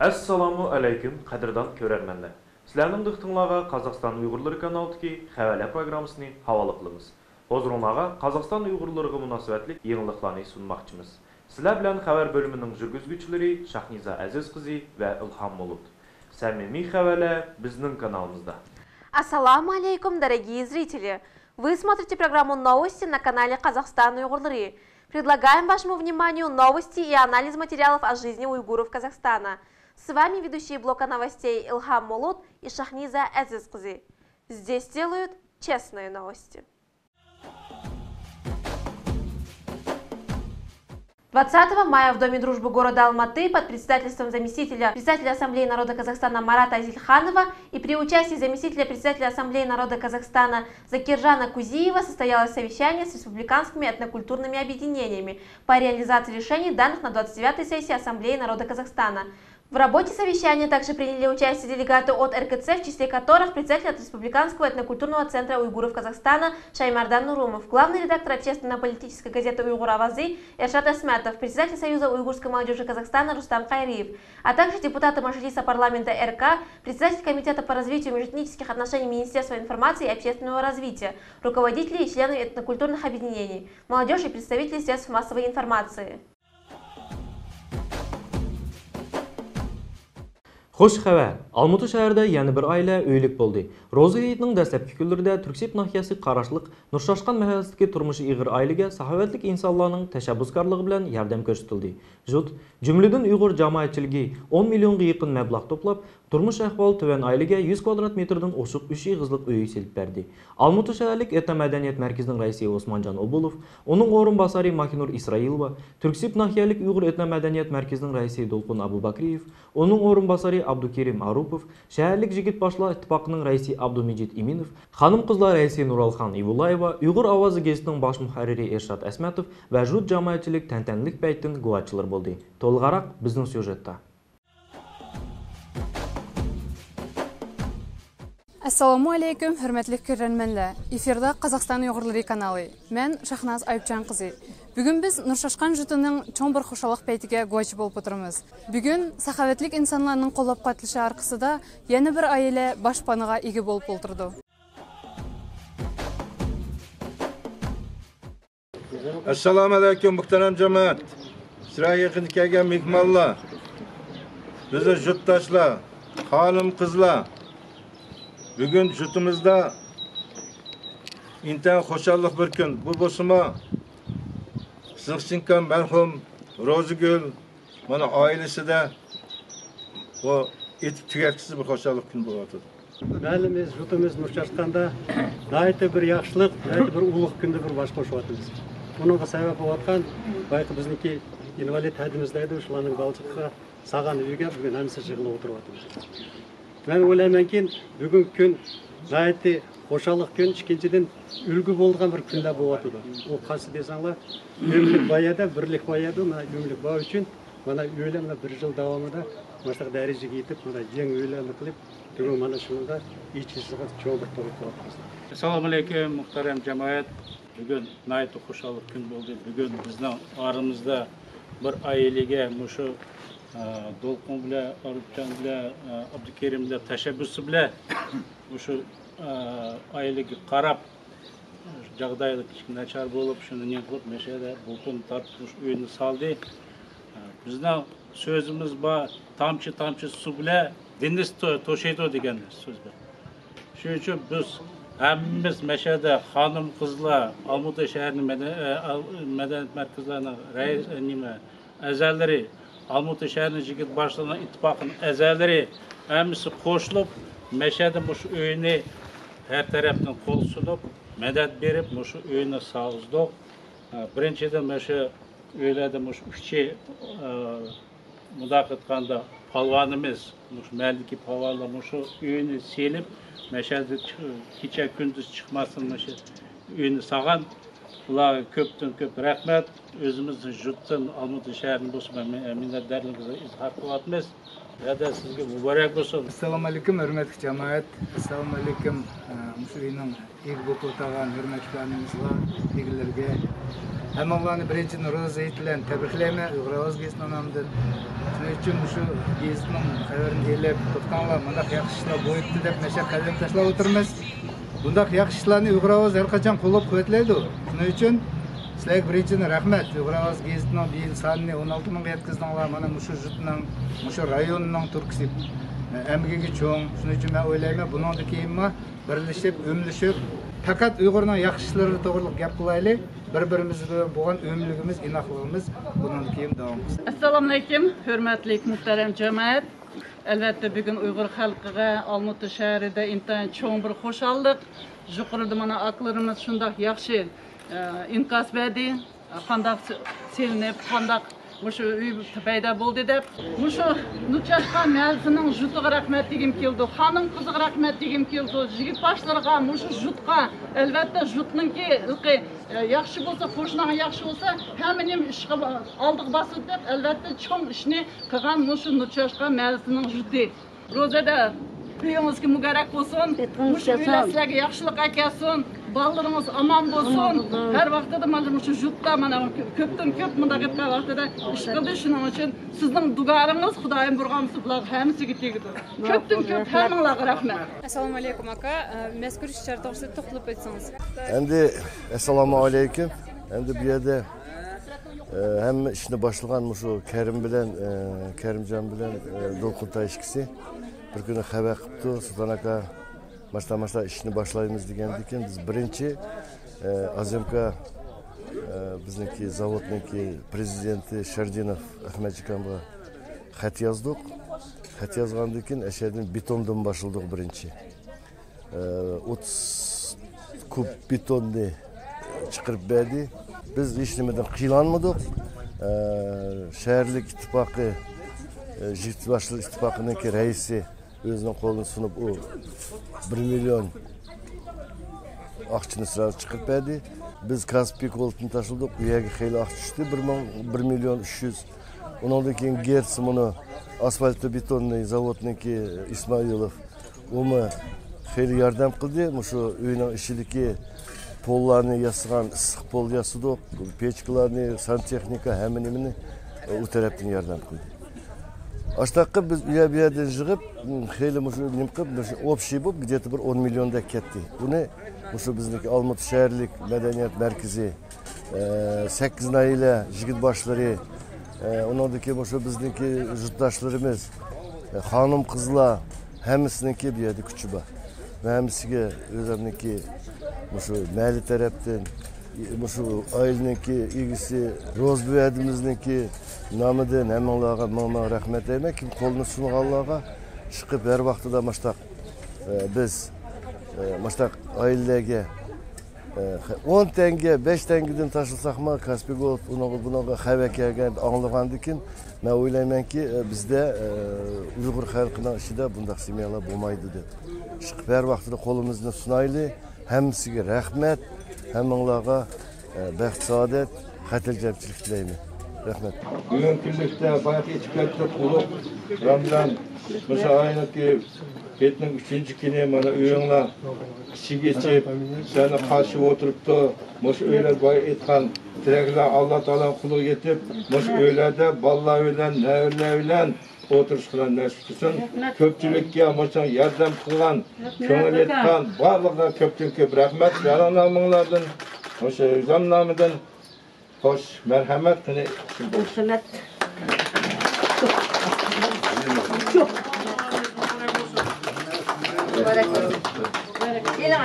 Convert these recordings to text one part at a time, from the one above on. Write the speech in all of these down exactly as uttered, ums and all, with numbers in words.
ئەسسالامۇ ئەلەيكۇم، قەدىردان كۆرەرمەنلەر! سىلەرنىڭ دىققىتىڭلارغا قازاقىستان ئۇيغۇرلىرى كانالىدىكى خەۋەرلەر پروگراممىسىنى ھاۋالە قىلىمىز. ھۇزۇرۇڭلارغا قازاقىستان ئۇيغۇرلىرىغا مۇناسىۋەتلىك يېڭىلىقلارنى سۇنماقچىمىز. سىلەر بىلەن خەۋەر بۆلۈمىنىڭ يۈرگۈزگۈچىلىرى شاھنىزا ئەزىز قىزى ۋە ئىلھام مۇلۇت. سەمىمىي خەۋەرلەر بىزنىڭ كانالىمىزدا. Ассаламу алейкум, дорогие зрители! Вы смотрите программу «Новости» на канале «Казахстан Уйгурлары». Предлагаем вашему вниманию новости и анализ материалов о жизни уйгуров Казахстана. С вами ведущие блока новостей Илхам Молот и Шахниза Азиз кызы. Здесь делают честные новости. Двадцатого мая в Доме дружбы города Алматы под председательством заместителя председателя Ассамблеи народа Казахстана Марата Зильханова и при участии заместителя председателя Ассамблеи народа Казахстана Закиржана Кузиева состоялось совещание с республиканскими этнокультурными объединениями по реализации решений, данных на двадцать девятой сессии Ассамблеи народа Казахстана. В работе совещания также приняли участие делегаты от РКЦ, в числе которых председатель от Республиканского этнокультурного центра уйгуров Казахстана Шаймардан Нурумов, главный редактор общественно-политической газеты «Уйгур авазы» Эршат Асматов, председатель Союза уйгурской молодежи Казахстана Рустам Хайриев, а также депутаты Мажилиса парламента РК, председатель Комитета по развитию межэтнических отношений Министерства информации и общественного развития, руководители и члены этнокультурных объединений, молодежь и представители средств массовой информации. خوش خەۋەر! ئالمۇتا شەھىرىدە يەنە بىر ئائىلە ئۆيلۈك بولدى. روزا ھېيتنىڭ دەسلەپكى كۈنلىرىدە تۈركسىيىپ ناھىيەسى قاراشلىق نۇرشاشقان مەھەللىسىدىكى تۇرمۇشى ئېغىر ئائىلىگە ساخاۋەتلىك ئىنسانلارنىڭ تەشەببۇسكارلىقى بىلەن ياردەم كۆرسىتىلدى. جۇت، جۈملىدىن ئۇيغۇر جامائەتچىلىكى ئون مىليونغا يېقىن مەبلەغ توپلاپ، تۇرمۇش ئەھۋالى تۆۋەن ئائىلىگە يۈز كۋادرات مېتىردىن ئوشۇق ئۈچ ئېغىزلىق ئۆي سېلىپ بەردى. ئالمۇتا شەھەرلىك ئېتنو مەدەنىيەت مەركىزىنىڭ رەئىسى ئوسمانجان ئوبۇلوف، ئۇنىڭ ئورۇنباسارى ماھىنۇر ئىسرائىلوۋا، تۈركسىيىپ ناھىيەلىك ئۇيغۇر ئېتنو مەدەنىيەت مەركىزىنىڭ رەئىسى دولقۇن ئابۇباكرىيېف، ئۇنىڭ ئورۇنباسارى ئابدۇكېرىم ئاروپوف، شەھەرلىك يىگىت باشلار ئىتتىپاقىنىڭ رەئىسى ئابدۇمىجىت ئىمىنوف، خانىم-قىزلار رەئىسى نۇرالخان ئىۋۇلايېۋا، ئۇيغۇر ئاۋازى گېزىتىنىڭ باش مۇھەررىرى ئېرشات ئەسمەتوف ۋە جۇت جامائەتچىلىك تەنتەنىلىك پەيتتىن گۇۋاھچىلىرى بولدى. تولىراق بىزنىڭ سيۇژېتتا. ئەسسالامۇ ئەلەيكۇم، ھۆرمەتلىك كۆرەرمەنلەر! ئېفىردا قازاقىستان ئۇيغۇرلىرى كانالى. مەن شاھناز ئايۇپجان قىزى. بۈگۈن بىز نۇرشاشقان جۇتىنىڭ چوڭ بىر خۇشاللىق پەيتىگە گۇۋاھچى بولۇپ ئولتۇرىمىز. بۈگۈن ساخاۋەتلىك ئىنسانلارنىڭ قوللاپ-قۇۋۋەتلىشى ئارقىسىدا يەنە بىر ئائىلە باشپانىغا ئىگە بولۇپ ئولتۇرىدۇ. ئەسسالامۇ ئەلەيكۇم، مۇھتەرەم جامائەت! چىراي يېقىندا كەلگەن مېھمانلار، بىزنىڭ يۇرتداشلار، خانىم-قىزلار، بۈگۈن يۇرتىمىزدا ئىنتايىن خۇشاللىق بىر كۈن. بۇ بولسىمۇ، سىزىقچىنكام مەرھۇم روزىگۈل مانا ئائىلىسىدە بۇ ئېتىپ تۈگەتكۈسىز بىر خۇشاللىق كۈنى بولۇۋاتىدۇ. مەھەللىمىز، يۇرتىمىز نۇر چاچقاندا ناھايىتى بىر ياخشىلىق، ناھايىتى بىر ئۇلۇغ كۈندە بىر باش قوشۇۋاتىمىز. بۇنىڭغا سەۋەب بولۇۋاتقان بايىقى بىزنىڭكى ئىنۋالىد ھەدىمىز دەيدۇ، شۇلارنىڭ بالىچىقىغا سالغان ئۆيگە بۈگۈن ھەممىسى يىغىلىپ ئولتۇرۇۋاتىمىز. مەن ئويلايمەنكى، بۈگۈنكى كۈن ناھايىتى خۇشاللىق كۈن، ئىككىنچىدىن، ئۈلگە بولىدىغان بىر كۈنلەر بولۇۋاتىدۇ. ئۇ قايسى دېسەڭلار، ئۆملۈك بار يەردە بىرلىك بار يەردە، مانا ئۆملۈك بار ئۈچۈن مانا ئۆيلەر مانا بىر يىل داۋامىدا مۇشۇنداق دەرىجىگە يېتىپ، مانا يېڭى ئۆيلەرنى قىلىپ، بۈگۈن مانا شۇنىڭغا ئېچىلىشىغا چوڭ بىر تولۇق بولۇپ قالسۇن. ئەسسالامۇ ئەلەيكۇم، مۇھتەرەم جامائەت! بۈگۈن ناھايىتى خۇشاللىق كۈن بولدى. بۈگۈن بىزنىڭ ئارىمىزدا بىر ئائىلىگە مۇشۇ، ئە، دولقۇن بىلەن، ئارۇپجان بىلەن، ئە، ئابدۇكېرىم بىلەن تەشەببۇسى بىلەن مۇشۇ، ئە، ئائىلىگە قاراپ، جاغدايلىق كىچىك ناچار بولۇپ، شۇنى نېمە قىلىپ، مەشەدە بۇلتۇرنى تارتىپ، مۇشۇ ئۆينى سالدى. بىزنىڭ سۆزىمىز بار، تامچە-تامچە سۇ بىلەن دېڭىز تو-، توشىدۇ دېگەن سۆز بار. شۇنىڭ ئۈچۈن بىز ھەممىمىز مەشەدە خانىم-قىزلار، ئالمۇتا شەھەرنىڭ مەدە-، ئە، ئال-، مەدەنىيەت مەركەزلىرىنىڭ رەئىس، ئە، نېمە، ئەزالىرى، ئالمۇتا شەھەرنىڭ يىگىت باشلىرىنىڭ ئىتتىپاقىنىڭ ئەزالىرى ھەممىسى قوشۇلۇپ، مەشەدە مۇشۇ ئۆينى ھەر تەرەپتىن قول سۇنۇپ، مەدەت بېرىپ، مۇشۇ ئۆينى سالغۇزدۇق. بىرىنچىدىن، مۇشۇ ئۆيلەردە مۇشۇ ئۈچى، مۇنداق ئېيتقاندا، پالۋانىمىز، مۇشۇ مەھەللىدىكى پالۋانلار مۇشۇ ئۆينى سېلىپ، مەشەدە كېچە كۈندۈز چىقماستىن مۇشۇ ئۆينى سالغان. ئۇلارغا كۆپتىن كۆپ رەھمەت. ئۆزىمىزنىڭ يۇرتتىن، ئالمۇتا شەھىرىدىن بولسا مەن مىننەتدارلىقىمىزنى ئىزھار قىلىۋاتىمىز. ھەدە سىزگە مۇبارەك بولسۇن. ئەسسالامۇئەلەيكۇم، ھۆرمەتلىك جامائەت. ئەسسالامۇئەلەيكۇم. ئە، مۇشۇ ئۆينىڭ ئىگە بولۇپ ئولتۇرغان ھۆرمەتلىك ئانىمىزغا، ئىگىلىرىگە، ھەممىڭلارنى بىرىنچىدىن روزا ھېيت بىلەن تەبرىكلەيمەن ئۇيغۇر ئاۋازى گېزىتىنىڭ نامىدىن. شۇنىڭ ئۈچۈن مۇشۇ گېزىتنىڭ خەۋىرىنى ئېلىپ، توختاڭلار، مۇنداق ياخشى ئىشلار بولۇپتۇ دەپ مەشەدە قەدەم تاشلاپ ئولتۇرىمىز. بۇنداق ياخشى ئىشلارنى ئۇيغۇر ئاۋازى ھەر قاچان قوللاپ قۇۋۋەتلەيدۇ. شۇنىڭ ئۈچۈن سىلەرگە بىرىنچىدىن رەھمەت. ئۇيغۇر ئاۋازى گېزىتىنىڭ بۇ يىل سانىنى ئون ئالتە مىڭغا يەتكۈزدۈڭلار. مانا مۇشۇ يۇرتنىڭ، مۇشۇ رايوننىڭ تۈرتكىسى، ئەمگىكى چوڭ. شۇنىڭ ئۈچۈن مەن ئويلايمەن، بۇنىڭدىن كېيىنمۇ بىرلىشىپ، ئۆملىشىپ، پەقەت ئۇيغۇرنىڭ ياخشى ئىشلىرى توغرىلىق گەپ قىلايلى. بىر-بىرىمىز بىلەن بولغان ئۆملۈكىمىز، ئىناقلىقىمىز بۇنىڭدىن كېيىن داۋام قىلسۇن. ئەسسالامۇئەلەيكۇم، ھۆرمەتلىك مۇھتەرەم جامائەت. ئەلۋەتتە، بۈگۈن ئۇيغۇر خەلقىگە ئالمۇتا شەھىرىدە ئىنتايىن چوڭ بىر خۇشاللىق. يۇقىرىدا مانا ئاكىلىرىمىز شۇنداق ياخشى، ئە، ئىنكاس بەردى. قانداق سېلىنىپ، قانداق مۇشۇ ئۆي پەيدا بولدى دەپ. مۇشۇ نۇرچاشقان مەھەللىسىنىڭ يۇرتىغا رەھمەت دېگۈم كېلىدۇ، خانىم قىزىغا رەھمەت دېگۈم كېلىدۇ، يىگىت باشلىرىغا، مۇشۇ يۇرتقا، ئەلۋەتتە، يۇرتنىڭكى ھېلىقى، ئە، ياخشى بولسا، قوشناڭ ياخشى بولسا، ھەممە نېمە ئىشقا با-، ئالدىغا باسىدۇ دەپ، ئەلۋەتتە، چوڭ ئىشنى قىلغان مۇشۇ نۇرچاشقان مەھەللىسىنىڭ يۇرتى. روزەدە ئۆيىڭىزگە مۇبارەك بولسۇن. مۇشۇ ئۆيلەر سىلەرگە ياخشىلىق ئەكەلسۇن. بالىلىرىڭىز ئامان بولسۇن. ھەر ۋاقتىدا مانا مۇشۇ يۇرتتا مانا كۆپتىن كۆپ مۇنداق ئېيتقان ۋاقتىدا ئىش قىلدى. شۇنىڭ ئۈچۈن سىزنىڭ دۇگالىڭىز خۇدايىم بۇرغانسا بۇلارغا ھەممىسىگە تېگىدۇ. كۆپتىن كۆپ ھەممىڭلارغا رەھمەت. ئەسسالامۇئەلەيكۇم ئاكا. ئە، مەزكۇر ئىش چارە توغرىسىدا توختىلىپ ئۆتسىڭىز. ئەمدى ئەسسالامۇئەلەيكۇم. ئەمدى بۇ يەردە ئە، ھەممە ئىشنى باشلىغان مۇشۇ كەرىم بىلەن، ئە، كەرىمجان بىلەن، ئە، دولقۇنتاي ئىككىسى بىر كۈنى خەۋەر قىپتۇ، سۇلتان ئاكا، ماشتا ماشتا ئىشنى باشلايمىز دېگەندىكىن، بىز بىرىنچى، ئە، ئازېمكا، ئە، بىزنىڭكى زاۋۇتنىڭكى پرېزىدېنتى شەردىنوف ئەخمەتجان ئاكامغا خەت يازدۇق. خەت يازغاندىن كېيىن، ئەشەدىن بېتوندىن باشلىدۇق بىرىنچى. ئوتتۇز كۇب بېتوننى چىقىرىپ بەردى. بىز ھېچنېمىدىن قىينالمىدۇق. شەھەرلىك ئىتتىپاقى، يىگىت باشلىق ئىتتىپاقىنىڭكى رەئىسى ئۆزىنىڭ قولىنى سۇنۇپ، ئۇ بىر مىليون ئاقچىنى سىلەرگە چىقىرىپ بەردى. بىز كاسپىي كولتىنى تاشلىدۇق. ئۇ يەرگە خېلى ئاقچا چۈشتى. بىر مىڭ، بىر مىليون ئۈچ يۈز. ئۇنىڭدىن كېيىن گېرتس مۇنۇ ئاسفالتبېتوننىي زاۋۇتنىڭكى ئىسمائىلوف. ئۇمۇ خېلى ياردەم قىلدى. مۇشۇ ئۆينىڭ ئىچىدىكى پوللارنى ياسىغان، ئىسسىق پول ياسىدۇق، پېچكىلارنى، سانتېخنىكا، ھەممە نېمىنى ئۇ تەرەپتىن ياردەم قىلدى. ئاشتاققا بىز ئۇ يەر بۇ يەردىن يىغىپ، خېلى مۇشۇ نېمە قىلىپ، مۇشۇ ئوبشىي بولۇپ، где-то بىر ئون مىليوندەك كەتتى. بۇنى مۇشۇ بىزنىڭكى ئالمۇتا شەھەرلىك مەدەنىيەت مەركىزى، ئە، سەككىز ناھىيەلەر يىگىت باشلىرى، ئە، ئۇنىڭدىن كېيىن مۇشۇ بىزنىڭكى يۇرتداشلىرىمىز، ئە، خانىم قىزلار، ھەممىسىنىڭكى بۇ يەردە كۈچى بار. مەن ھەممىسىگە ئۆزۈمنىڭكى مۇشۇ مەھەللە تەرەپتىن، مۇشۇ ئائىلىنىڭكى ئىگىسى روزى بۈۋەدىمىزنىڭكى نامىدىن ھەممىڭلارغا مىڭ مىڭ رەھمەت دەيمەن. كىم قولىنى سۇنغانلارغا، چىقىپ ھەر ۋاقتىدا ماشتاق، ئە، بىز، ئە، ماشتاق ئائىلىلەرگە ئون تەڭگە، بەش تەڭگىدىن تاشلىساقمۇ، كاسپىي گولد ئۇنىڭغا، بۇنىڭغا خەۋەر كەلگەن، ئاڭلىغاندىكىن، مەن ئويلايمەنكى، بىزدە، ئۇيغۇر خەلقىنىڭ ئىچىدە بۇنداق سېميالار بولمايدۇ دەپ. چىقىپ ھەر ۋاقتىدا قولىمىزنى سۇنايلى. ھەممىسىگە رەھمەت. ھەممىڭلارغا، بەخت، سائادەت، خاتىرجەمچىلىك تىلەيمەن. رەھمەت. بۈگۈنكى كۈنلۈكتە بايىقى ئېيتىپ كەتتۇق، ئۇلۇغ رامزان مۇشۇ ئاينىڭكى ھېيتنىڭ ئۈچىنچى كۈنى مانا ئۆيۈڭلار ئىشىك ئېچىپ، سەنى قارشى ئولتۇرۇپتۇ. مۇشۇ ئۆيلەر بايا ئېيتقان تىلەكلەر ئاللا تائالانىڭ قولىغا يېتىپ، مۇشۇ ئۆيلەردە بالىلار بىلەن، نەۋرىلەر بىلەن ئولتۇرۇشقا نېسىپ قىلسۇن. كۆپچىلىككە مۇشۇ ياردەم قىلغان، كۆڭۈل ئېيتقان بارلىقىغا كۆپتىن كۆپ رەھمەت. يارىڭلار مىڭلاردىن مۇشۇ ھۆججەم نامىدىن خوش، مەرھەمەت، قېنى. مەرھەمەت. كېلىڭ.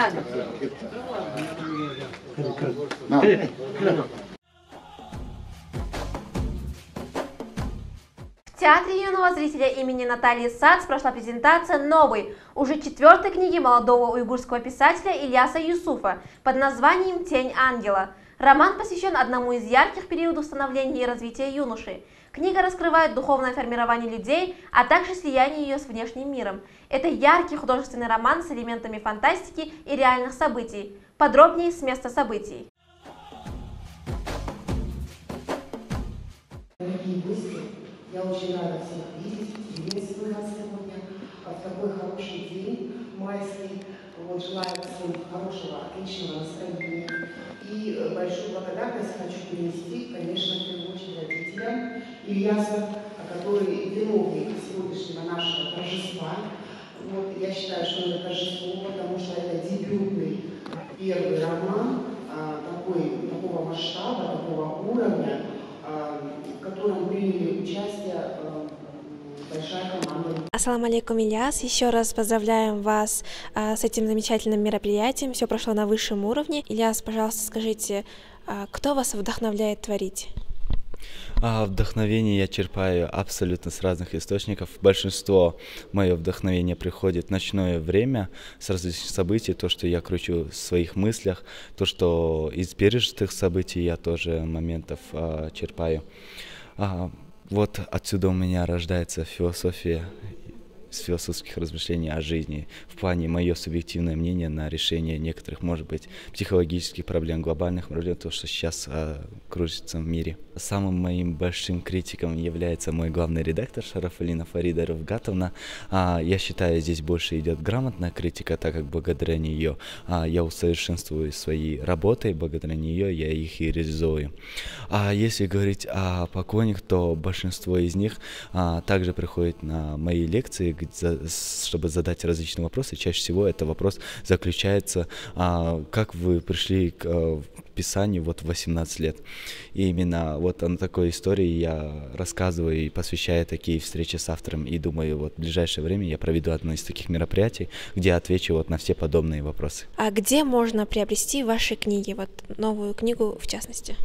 В Театре юного зрителя имени Натальи Сац прошла презентация новой, уже четвёртой книги молодого уйгурского писателя Ильяса Юсуфа под названием «Тень ангела». Роман посвящён одному из ярких периодов становления и развития юноши. Книга раскрывает духовное формирование людей, а также слияние её с внешним миром. Это яркий художественный роман с элементами фантастики и реальных событий. Подробнее с места событий. Дорогие гости, я очень рада всех видеть, приветствую вас сегодня, а, в такой хороший день майский. Вот, желаю всем хорошего, отличного настроения. И, э, большую благодарность хочу перенести, конечно, в первую очередь родителям Ильяса, которые виновник сегодняшнего нашего торжества. Вот, я считаю, что это торжество, потому что это дебютный первый роман, а, такой, такого масштаба, такого уровня, а, в котором приняли участие, а, большая команда. Ассаламу алейкум, Ильяс. Еще раз поздравляем вас, а, с этим замечательным мероприятием. Все прошло на высшем уровне. Ильяс, пожалуйста, скажите, а, кто вас вдохновляет творить? А, вдохновение я черпаю абсолютно с разных источников. Большинство моё вдохновение приходит в ночное время с различных событий, то, что я кручу в своих мыслях, то, что из пережитых событий я тоже моментов, а, черпаю. А, вот отсюда у меня рождается философия, с философских размышлений о жизни, в плане моё субъективное мнение на решение некоторых, может быть, психологических проблем, глобальных проблем, то, что сейчас, а, кружится в мире. Самым моим большим критиком является мой главный редактор Шарафулина Фарида Руфгатовна. А, я считаю, здесь больше идёт грамотная критика, так как благодаря неё, а, я усовершенствую свои работы, благодаря неё я их и реализую. А если говорить о поклонниках, то большинство из них, а, также приходит на мои лекции, г-, за-, с-, чтобы задать различные вопросы. Чаще всего это вопрос заключается, а, как вы пришли к, э, писанию вот в восемнадцать лет. И именно вот о такой истории я рассказываю и посвящаю такие встречи с автором. И думаю, вот в ближайшее время я проведу одно из таких мероприятий, где отвечу вот на все подобные вопросы. А где можно приобрести ваши книги, вот новую книгу в частности?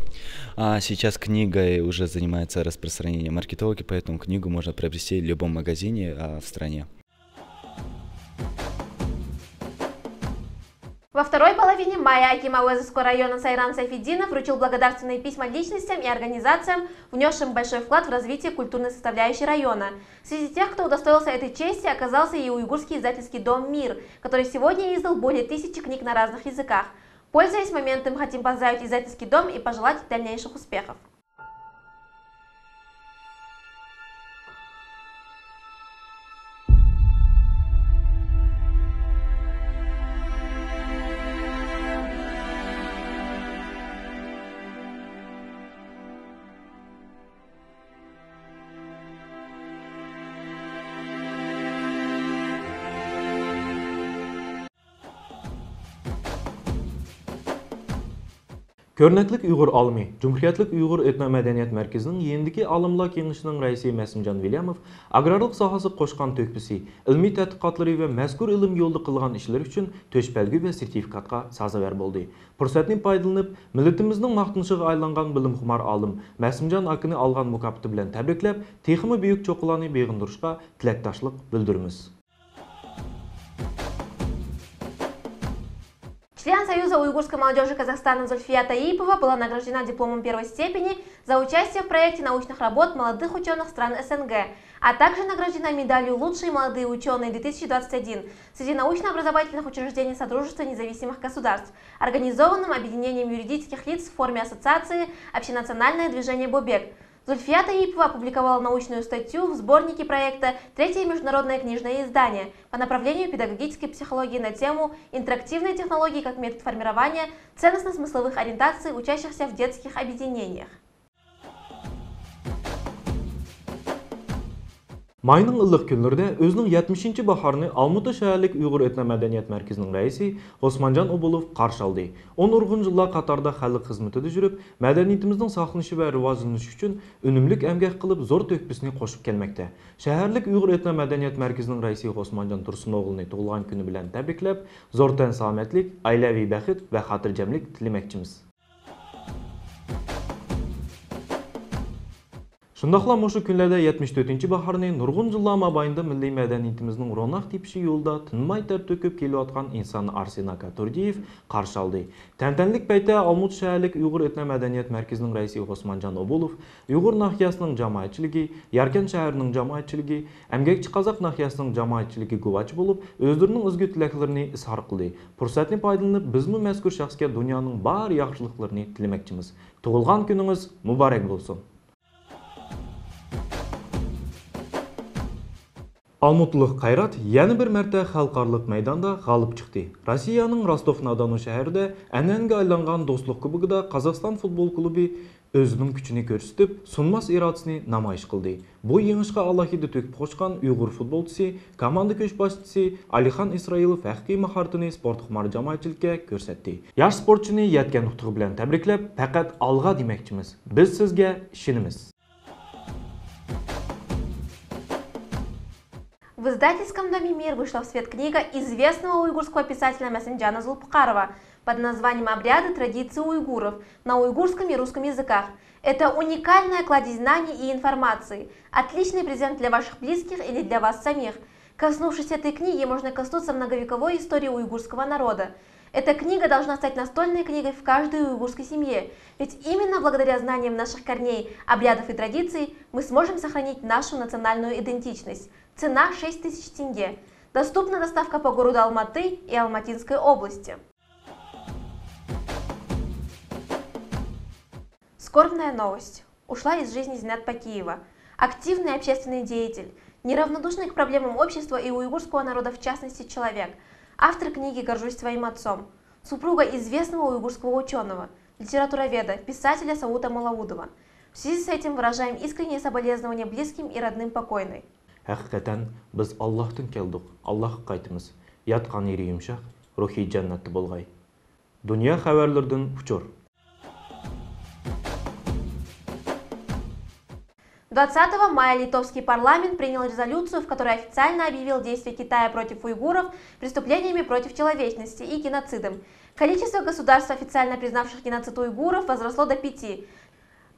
А сейчас книгой уже занимается распространение маркетологи, поэтому книгу можно приобрести в любом магазине, а, в стране. Во второй половине мая аким Ауэзовского района Сайран Сайфеддинов вручил благодарственные письма личностям и организациям, внесшим большой вклад в развитие культурной составляющей района. Среди тех, кто удостоился этой чести, оказался и уйгурский издательский дом «Мир», который сегодня издал более тысячи книг на разных языках. Пользуясь моментом, хотим поздравить издательский дом и пожелать дальнейших успехов. كۆرنەكلىك ئۇيغۇر ئالىمى، جۇمھۇرىيەتلىك ئۇيغۇر ئېتنو مەدەنىيەت مەركىزىنىڭ يېنىدىكى ئالىملار كېڭىشىنىڭ رەئىسى مەسىمجان ۋىلياموف ئاگرارلىق ساھەسىگە قوشقان تۆھپىسى، ئىلمىي تەتقىقاتلىرى ۋە مەزكۇر ئىلىم يولىدا قىلغان ئىشلىرى ئۈچۈن تۆشبەلگە ۋە سېرتىفىكاتقا سازاۋەر بولدى. پۇرسەتنى پايدىلىنىپ، مىللىتىمىزنىڭ ماختىنىشىغا ئايلانغان بىلىمخۇمار ئالىم مەسىمجان ئاكىنى ئالغان مۇكاپاتى بىلەن تەبرىكلەپ، تېخىمۇ بۈيۈك چوققىلارنى بېغىندۇرۇشقا تىلەكداشلىق بىلدۈرىمىز. Член Союза уйгурской молодёжи Казахстана Зульфия Таипова была награждена дипломом первой степени за участие в проекте научных работ молодых учёных стран СНГ, а также награждена медалью «Лучшие молодые учёные две тысячи двадцать один» среди научно-образовательных учреждений Содружества независимых государств, организованным объединением юридических лиц в форме ассоциации «Общенациональное движение Бобек». Зульфия Таипова опубликовала научную статью в сборнике проекта «Третье международное книжное издание» по направлению педагогической психологии на тему «Интерактивные технологии как метод формирования ценностно-смысловых ориентаций учащихся в детских объединениях». ماينىڭ ئىللىق كۈنلىرىدە ئۆزىنىڭ يەتمىشىنچى باھارىنى ئالمۇتا شەھەرلىك ئۇيغۇر ئېتنو مەدەنىيەت مەركىزىنىڭ رەئىسى غوسمانجان ئوبۇلوف قارشى ئالدى. ئۇ نۇرغۇن يىللار قاتاردا خەلق خىزمىتىدە يۈرۈپ، مەدەنىيىتىمىزنىڭ ساقلىنىشى ۋە رىۋاجلىنىشى ئۈچۈن ئۈنۈملۈك ئەمگەك قىلىپ، زور تۆھپىسىنى قوشۇپ كەلمەكتە. شەھەرلىك ئۇيغۇر ئېتنو مەدەنىيەت مەركىزىنىڭ رەئىسى غوسمانجان تۇرسۇنئوغلىنى تۇغۇلغان كۈنى بىلەن تەبرىكلەپ، زور تەن سالامەتلىك، ئائىلەۋى بەخت ۋە خاتىرجەملىك تىلىمەكچىمىز. شۇنداقلا مۇشۇ كۈنلەردە يەتمىش تۆتىنچى باھارنى نۇرغۇن يىللار مابەينىدە مىللىي مەدەنىيىتىمىزنىڭ روناق تېپىشى يولىدا تىنماي تەر تۆكۈپ كېلىۋاتقان ئىنسان ئارسېن ئاكا تۇردىيېف قارشى ئالدى. تەنتەنىلىك پەيتتە ئالمۇتا شەھەرلىك ئۇيغۇر ئېتنو مەدەنىيەت مەركىزىنىڭ رەئىسى غوسمانجان ئوبۇلوف، ئۇيغۇر ناھىيەسىنىڭ جامائەتچىلىكى، ياركەنت شەھىرىنىڭ جامائەتچىلىكى، ئەمگەكچى قازاق ناھىيەسىنىڭ جامائەتچىلىكى گۇۋاھچى بولۇپ، ئۆزلىرىنىڭ ئىزگۈ تىلەكلىرىنى ئىزھار قىلدى. پۇرسەتنى پايدىلىنىپ، بىزمۇ مەزكۇر شەخسكە دۇنيانىڭ بار ياخشىلىقلىرىنى تىلىمەكچىمىز. تۇغۇلغان كۈنىڭىز مۇبارەك بولسۇن! ئالمۇتىلىق قايرات يەنە بىر مەرتە خەلقئارىلىق مەيداندا غالىب چىقتى. روسىيەنىڭ روستوف-نادانۇ شەھىرىدە ئەنئەنىگە ئايلانغان دوستلۇق كۇبوكىدا قازاقىستان فۇتبول كۇلۇبى ئۆزىنىڭ كۈچىنى كۆرسىتىپ، سۇنماس ئىرادىسىنى نامايىش قىلدى. بۇ يېڭىشقا ئالاھىدە تۆھپە قوشقان ئۇيغۇر فۇتبولچىسى، كوماندا كۆچ باشچىسى ئالىخان ئىسرائىلوف ھەقىقىي ماھارىتىنى سپورتخۇمار جامائەتچىلىككە كۆرسەتتى. ياش سپورتچىنى يەتكەن ئۇتۇقى بىلەن تەبرىكلەپ، پەقەت ئالغا دېمەكچىمىز. بىز سىزگە ئىشىنىمىز. В издательском доме «Мир» вышла в свет книга известного уйгурского писателя Масинджана Зулпукарова под названием «Обряды, традиции уйгуров» на уйгурском и русском языках. Это уникальная кладезь знаний и информации, отличный презент для ваших близких или для вас самих. Коснувшись этой книги, можно коснуться многовековой истории уйгурского народа. Эта книга должна стать настольной книгой в каждой уйгурской семье, ведь именно благодаря знаниям наших корней, обрядов и традиций мы сможем сохранить нашу национальную идентичность. Цена шесть тысяч тенге. Доступна доставка по городу Алматы и Алматинской области. Скорбная новость. Ушла из жизни Зинат Пакиева. Активный общественный деятель, неравнодушный к проблемам общества и уйгурского народа в частности человек. Автор книги «Горжусь своим отцом». Супруга известного уйгурского учёного, литературоведа, писателя Саута Малаудова. В связи с этим выражаем искренние соболезнования близким и родным покойной. ھەقىقەتەن، بىز ئاللاھتىن كەلدۇق، ئاللاھقا قايتىمىز. ياتقان يېرى يۇمشاق، روھى جەننەتتە بولغاي. دۇنيا خەۋەرلىرىدىن ئۇچۇر. Двадцатого мая литовский парламент принял резолюцию, в которой официально объявил действия Китая против уйгуров преступлениями против человечности и геноцидом. Количество государств, официально признавших геноцид уйгуров, возросло до пяти.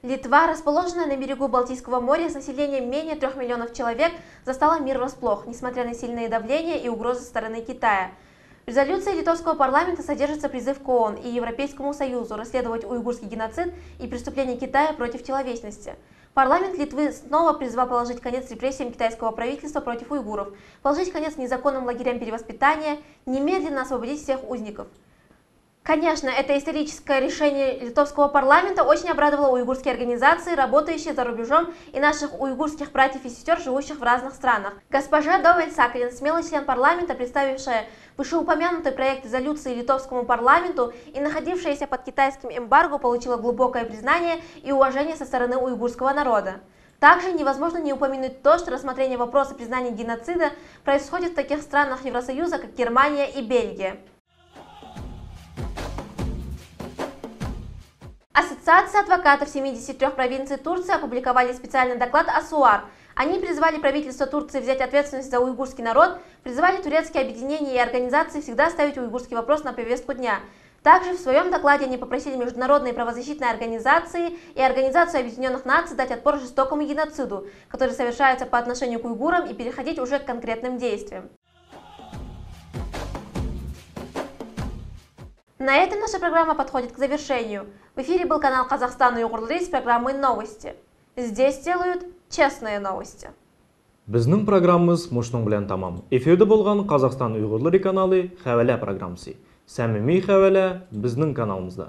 Литва, расположенная на берегу Балтийского моря с населением менее трёх миллионов человек, застала мир врасплох, несмотря на сильное давление и угрозы со стороны Китая. В резолюции литовского парламента содержится призыв к ООН и Европейскому Союзу расследовать уйгурский геноцид и преступления Китая против человечности. Парламент Литвы снова призвал положить конец репрессиям китайского правительства против уйгуров, положить конец незаконным лагерям перевоспитания, немедленно освободить всех узников. Конечно, это историческое решение литовского парламента очень обрадовало уйгурские организации, работающие за рубежом, и наших уйгурских братьев и сестёр, живущих в разных странах. Госпожа Довель Сакален, смелый член парламента, представившая вышеупомянутый проект резолюции литовскому парламенту и находившаяся под китайским эмбарго, получила глубокое признание и уважение со стороны уйгурского народа. Также невозможно не упомянуть то, что рассмотрение вопроса признания геноцида происходит в таких странах Евросоюза, как Германия и Бельгия. Ассоциация адвокатов семидесяти трёх провинций Турции опубликовали специальный доклад о СУАР. Они призвали правительство Турции взять ответственность за уйгурский народ, призвали турецкие объединения и организации всегда ставить уйгурский вопрос на повестку дня. Также в своём докладе они попросили международные правозащитные организации и Организацию Объединённых Наций дать отпор жестокому геноциду, который совершается по отношению к уйгурам, и переходить уже к конкретным действиям. На этом наша программа подходит к завершению. В эфире был канал «Казахстан Уйгурлары» с программой «Новости». Здесь делают честные новости. بىزنىڭ پروگراممىمىز مۇشۇنىڭ بىلەن تامام. ئېفىردا بولغان قازاقىستان ئۇيغۇرلىرى كانالى خەۋەرلەر پروگراممىسى. سەمىمىي خەۋەرلەر بىزنىڭ كانالىمىزدا.